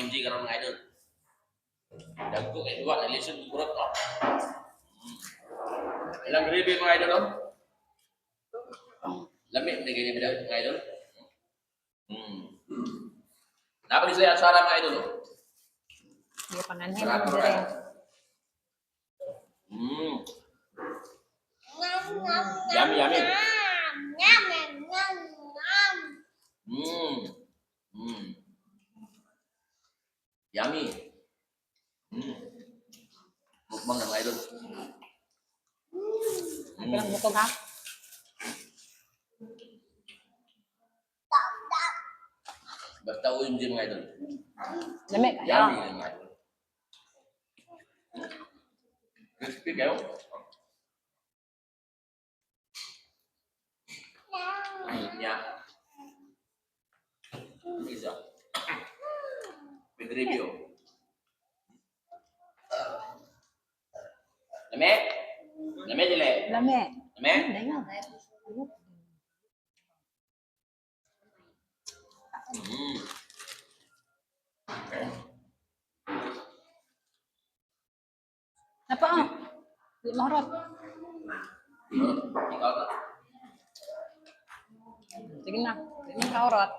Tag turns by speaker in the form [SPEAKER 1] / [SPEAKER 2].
[SPEAKER 1] OMG karon, mga idol. Dagko kay duwa na lisod kurot oh. Ilang gravy, mga idol, oh. Lami na ganyan mga idol. Dapat sila atsara, mga idol, oh.
[SPEAKER 2] Hindi pa nanhin
[SPEAKER 1] Sarap
[SPEAKER 2] mo
[SPEAKER 1] bro.
[SPEAKER 2] dire.
[SPEAKER 1] Yummy, yummy. Yummy. Mukbang na, mga idol.
[SPEAKER 2] Ay, lang bukog ha.
[SPEAKER 1] Basta OMG, mga idol.
[SPEAKER 2] Lami kayo.
[SPEAKER 1] Yummy mga idol. Crispy kayo. Nya. Ano isa? With review. Lami? Lami dili?
[SPEAKER 2] Lami.
[SPEAKER 1] Lami?
[SPEAKER 2] Dayon. Napa oh. Di mahurot.
[SPEAKER 1] Ikaw na.
[SPEAKER 2] Sige na. Di man kahurot.